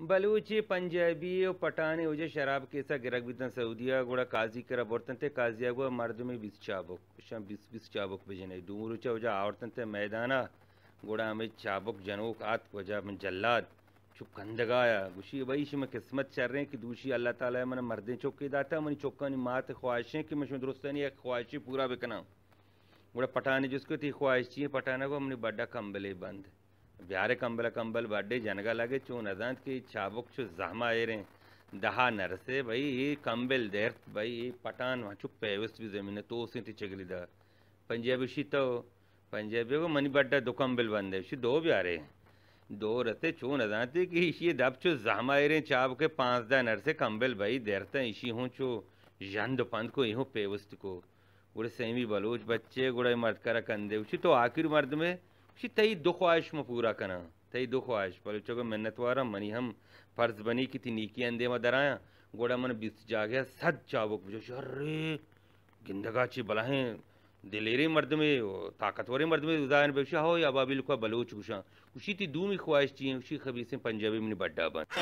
بلوچے، پنجابی و پٹھانے وجہ شراب کیسا گرگ بیتن سعودیہ، گڑا قاضی کرا برتنتے، قاضی گو مردمے بیست چابک، شان بیست، بیست چابک بجنے۔ دومی روچا وجہ آورتنتے میدانا، گڑا ہمے چابک جنوک آتک وجہ من جلاد چو کندگایا، گوشی بھئی شمے قسمت شریں کہ دوشی اللہ تعالی من مردیں چکے داتا، منی چکانی مات خواہشیں کہ من شمے درستانی یک خواہشے پورا بکناں۔ گڑا پٹھانے جست کو تئی خواہش چی ایں؟ پٹھانا گو منی بڈا کمبلے بند۔ بیارے کمبل، کمبل بڈے جنگا لگے، چون نزانت کہ چابک چو زہما ایریں دہا نرسے، بھئی اے کمبل درت، بھئی اے پٹھان چو پیوست بی زمین توسیں تی چگلی دا۔ پنجابی شی تو، پنجابی گو منی بڈا دو کمبل بندے، شی دو بیارے۔ دو رسے، چون نزانتے کہ ایشی دپ چو زہما ایریں چابک پانزدہ نرسے، کمبل بھئی درتن، ایشی ہوں چو ژند پند کو، اے ہوں پیوست کو۔ گڑا سیمی بلوچ بچے گڑا اے مرد کرا کندے، گوشی تو آخری مردمے، گوشی تئی دو خواہش من پورا کناں، تئی دو خواہش۔ بلوچ گو منت واراں، منی ہم فرض بنی کہ تئی نیکی اندیما درایاں۔ گڑا من بیست جاگہ صد چابک بجو۔ ارے گندگا چی بلاہیں دلیریں مردمے و طاقتوریں مردمے ظاہر بے۔ گوشی ہو، اے ابابیل کو بلوچ گوشاں۔ گوشی تئی دومی خواہش چی ایں؟ گوشی خبیثیں پنجابی منی بڈا بنت۔